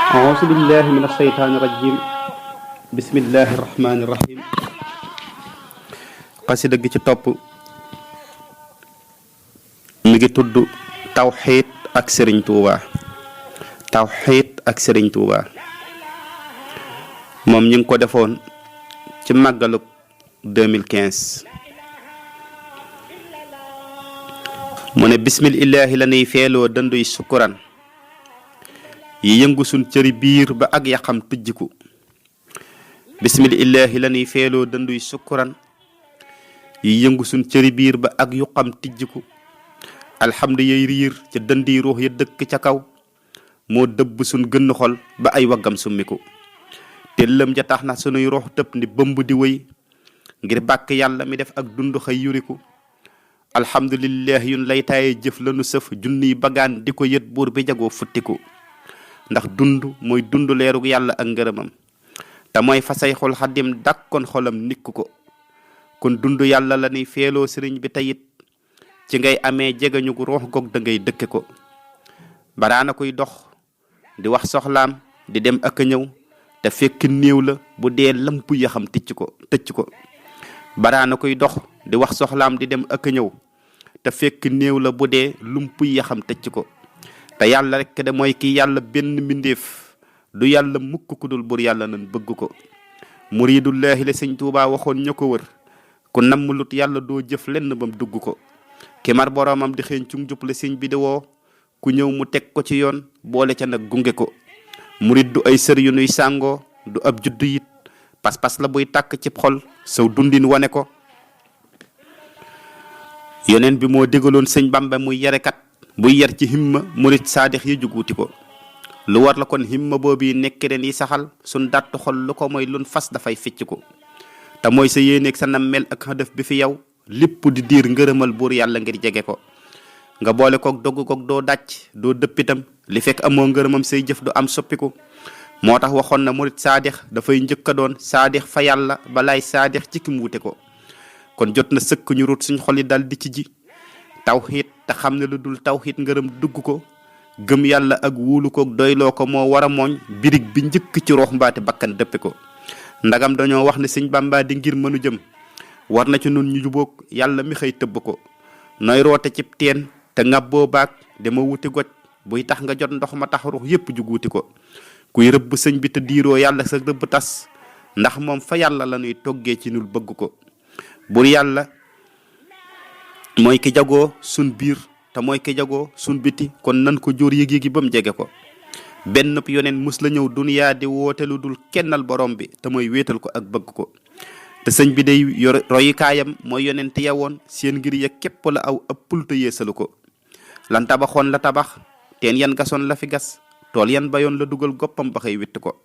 أعوذ بالله من الشيطان الرجيم بسم الله الرحمن الرحيم قصيدة gi ci topp mi ngi tudd tawxiid ak Sëriñ Tuuba tawxiid ak Sëriñ Tuuba moom ñu ngi ko defoon ci màggalu 2015 mu ne bismillaahi la nuy feeloo dënduy sukkuran yi yëngu sun cëri biir ba ak yaxam tujjiku bismillaahi la nuy feeloo dënduy sukkuran yi yëngu sun cëri biir ba ak yuqam tijjiku alhamdu yey riir ca dëndi ruux ya dëkk ca kaw moo dëbb sun gën xol ba ay waggam summiku tellam ja tax na sunuy ruux tëb ni bëmb di wëy ngir bàkk yàlla mi def ak dund xëy yuriku alhamdulillah yun lay taaye jëf lanu sëf junniy bagaan di ko yët buur bi jagoo futtiku ndax dund mooy dund leerug yàlla ak ngërëmam te mooy fasay xol xaddim dàkkoon xolam nikku ko kon dund yàlla la ni feeloo sëriñ bi tayit ci ngay amee jegeñu ruux goog da ngay dëkke ko baraana koy dox di wax soxlaam di dem ak a ñëw te fekk néew la bu dee lamp yaxam tëcc ko baraana koy dox di wax soxlaam di dem ak a ñëw te fekk néew la bu dee lump yaxam tëcc ko te yàlla rek de mooy ki yàlla benn mbindeef du yàlla mukk ku dul bur yàlla nan bëgg ko muridullahi la sëñ Tuubaa waxoon ña ko wër ku namm lut yàlla doo jëf lenn bam dugg ko ki mar boroomam di xëeñ cung jub la sëñ bi di woo ku ñëw mu teg ko ci yoon boole ca nag gunge ko murid du ay sër yu nuy sàngoo du ab juddu yit pas-pas la buy tàkk ci xol saw dundin wane ko yoneen bi moo dégaloon sëñ Bamba muy yarekat buy yar ci himma murid saadix yi juguuti ko lu war la kon himma boobu nekk ren yi saxal sun dàtt xol lu ko mooy lun fas dafay ficc ko te mooy sa yéeneeg sa nammel ak xadaf bi fi yow lépp di diir ngërëmal buur yàlla ngir jege ko nga boole koog dogg koog doo dàcc doo dëppitam li fekk amoo ngërëmam say jëf du am soppiku moo tax waxoon na murid saadix dafay njëkk a doon saadix fa yàlla balaay saadix ci ki mu wute ko kon jot na sëkk ñu rut suñ xol yi dal di ci ji tawxiit te xam ne lu dul tawxiit ngërëm dugg ko gëm yàlla ak wuulu ko doyloo ko moo war a mooñ birig bi njëkk ci roox mbaate bakkan dëppe ko ndagam dañoo wax ne sëñ Bamba di ngir mënu jëm war na ci nun ñu jubóog yàlla mi xëy tëbb ko nooy roote cib teen te ngabboo baag dama wuti goj buy tax nga jot ndox ma tax ruux yépp juguuti ko kuy rëbb sëñ bi te diiroo yàlla sa rëbb tas ndax moom fa yàlla la ñuy toggee ci nul bëgg ko bur yàlla mooy ki jagoo sun biir te mooy ki jagoo sun biti kon nan ko jóor yëg-yëgi ba mu jege ko benn yoneen mus la ñëw duniyaa di woote lu dul kennal borom bi te mooy wéetal ko ak bëgg ko te sëñ bi day royukaayam mooy yonent yawoon seen ngir ya képp la aw ëppul te yeesalu ko lan tabaxoon la tabax teen yan gasoon la fi gas tool yan bayoon la dugal goppam ba xëy witt ko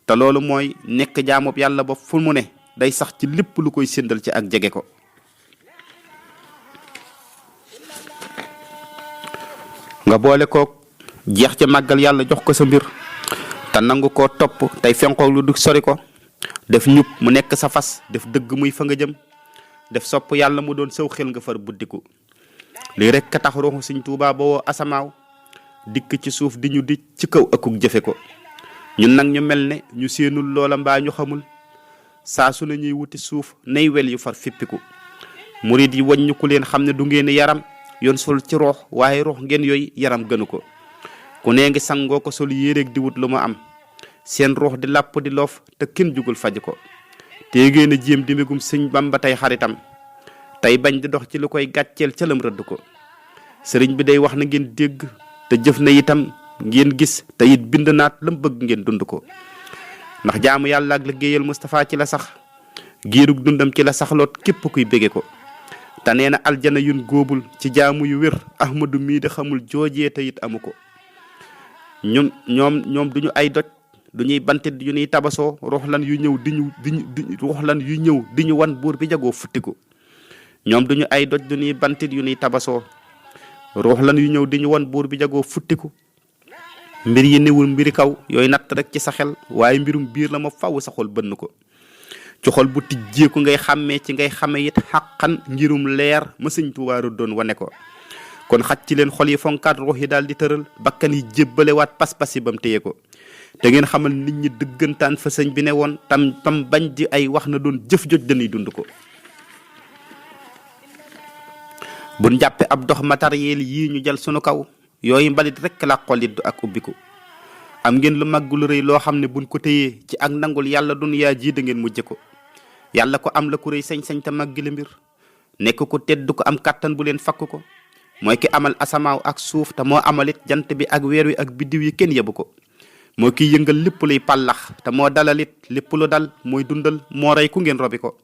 te loolu mooy nekk jaamub yàlla ba fu mu ne day sax ci lépp lu koy séndal ci ak jege ko nga boole koog jeex ca màggal yàlla jox ko sa mbir te nangu koo topp tey fenkoog lu du sori ko def ñub mu nekk sa fas def dëgg muy fa nga jëm def sopp yàlla mu doon saw xel nga far buddiku lii rek ka tax ruuxu Sëñ Tuubaa ba woo asamaaw dikk ci suuf di ñu di ci kaw akuk jëfe ko ñun nag ñu mel ne ñu séenul loola mbaa ñu xamul saa su ne ñuy wuti suuf nay wel yu far fippiku murid yi waññu ku leen xam ne du ngeen yaram yoon sol ci roox waaye roox ngeen yooyu yaram gënu ko ku nee ngi sangoo ko sol yéeréeg di wut lu ma am seen roox di làpp di loof te kenn jugul faji ko te ngeen a jéem di mbégum sëñ Bamba tey xaritam tey bañ di dox ci lu koy gàcceel ca lam rëdd ko sëriñ bi day wax na ngeen dégg te jëf na itam ngeen gis te it bind naat lam bëgg ngeen dund ko ndax jaamu yàlla ak liggéeyal Moustapha ci la sax giirug dundam ci la saxloot képp kuy bége ko te nee na aljana yun góobul ci jaamu yu wér ahmadu mii de xamul joojee te it amu ko ñoom duñu ay doj duñuy bantit yu ñuy tabasoo ruuxlan yu ñëw ruuxlan yu ñëw di ñu wan buur bi jagoo futtiku ñoom duñu ay doj duñuy bantit yu ñuy tabasoo ruuxlan yu ñëw di ñu wan buur bi jagoo futtiku mbir yi newul mbiri kaw yooyu natt rek ci sa xel waaye mbirum biir la ma faw sa xol bënn ko ci xol bu tijjeeku ngay xàmmee ci ngay xame it xàqan ngirum leer ma Sëñ Tuubaa doon wane ko kon xaj ci leen xol yi fonkaat ruux yi daal di tëral bakkan yi jébbalewaat pas-pas yi ba mu téye ko te ngeen xamal nit ñi dëggantaan fa sëñ bi ne woon tam bañ di ay wax na doon jëf joj dañuy dund ko. buñ jàppe ab dox matériel yii ñu jël sunu kaw yooyu mbalit rek la xolit ak ubbiku. am ngeen lu màgg lu rëy loo xam ne buñ ko téyee ci ak nangul yàlla duniyaa ji da ngeen mujj ko. yàlla ko am la ku rëy sañ-sañ te màgg la mbir nekk ko tedd ko am kàttan bu leen fakk ko. mooy ki amal asamaaw ak suuf te moo amalit jant bi ak weer wi ak biddiw yi kenn yebu ko. moo kiy yëngal lépp luy pàllax te moo dalalit lépp lu dal mooy dundal moo rey ku ngeen robi ko.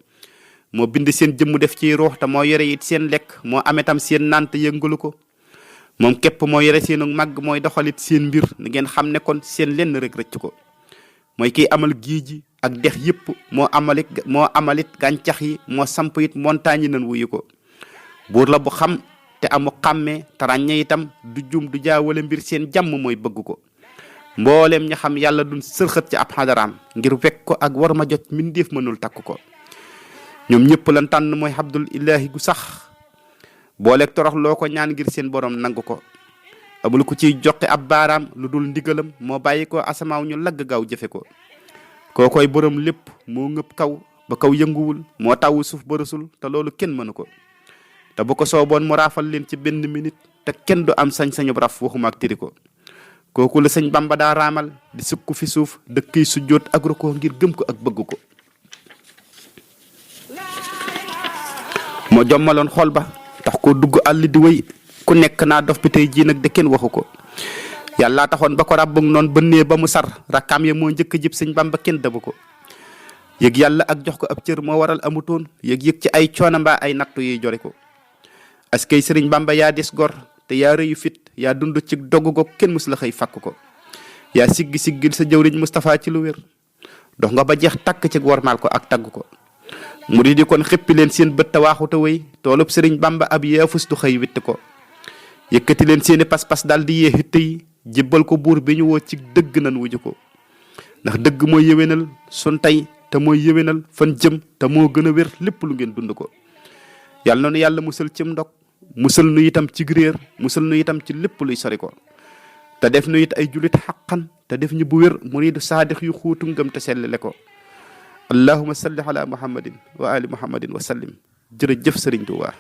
moo bind seen jëmm def ci ruux te moo yore it seen lekk moo amee tam seen naan te yëngalu ko. moom képp moo yore seenu màgg mooy doxalit seen mbir ni ngeen xam ne kon seen lenn rek rëcc ko. mooy kiy amal géej gi ak dex yëpp moo amalit gàncax yi moo samp it montagne yi nan wuyu ko. buur la bu xam te amu xàmmee te ràññee itam du jum du jaawale mbir seen jàmm mooy bëgg ko. mbooleem ña xam yàlla duñ sërxët ci ab xadaraam ngir wekk ko ak war ma jot mindeef mënul takk ko. ñoom ñëpp lan tànn mooy Abdul Ilaahi gu sax booleeg torox loo ko ñaan ngir seen borom nangu ko. amul ku ciy joxe ab baaraam lu dul ndigalam moo bàyyi ko asamaaw ñu lagg gaaw jëfe ko. kookoy borom lépp moo ngëpp kaw ba kaw yënguwul moo tawu suuf ba rësul te loolu kenn mënu ko. te bu ko sooboon mu raafal leen ci benn minute te kenn du am sañ-sañu raf waxuma ak tiri ko. kooku la sëñ Bamba daa raamal di sukk fi suuf dëkkiy sujjóot ak rukkoo ngir gëm ko ak bëgg ko. moo jommaloon xol ba tax ko dugg àll di wéy ku nekk naa dof bi tey jii nag de kenn waxu ko. yàlla taxoon ba ko ràbbug noonu bënnee ba mu sar rakkaam ya moo njëkk jib sëñ Bamba kenn dabu ko. yëg yàlla ak jox ko ab cër moo waral amutoon yëg ci ay coono mbaa ay nattu yiy jori ko. askay sëriñ Bamba yaa des gor te yaa rëyu fit yaa dund ci dogg go kenn mus la xëy fakk ko. yaa siggil sa jëwriñ Moustapha ci lu wér dox nga ba jeex takk ci wormaal ko ak tagg ko. murid yi kon xëppi leen seen bët te waaxu te wéy toolub sëriñ Bamba ab yaafus du xëy witt ko. yëkkati leen seeni pas-pas daal di yee xitt yi jébbal ko buur bi ñu woo ci dëgg nan wuju ko. ndax dëgg mooy yëwénal sun tey te mooy yëwénal fan jëm te moo gën a wér lépp lu ngeen dund ko. yàlla noonu yàlla musal cim ndog musal nu itam ci réer musal nu itam ci lépp luy sori ko. te def nu it ay julit xaqan te def ñu bu wér muridu saadix yu xuutu ngëm te sellale ko. allahumma salli ala muhammadin wa ali muhammadin wa sallim. jërëjëf Sëriñ Tuubaa.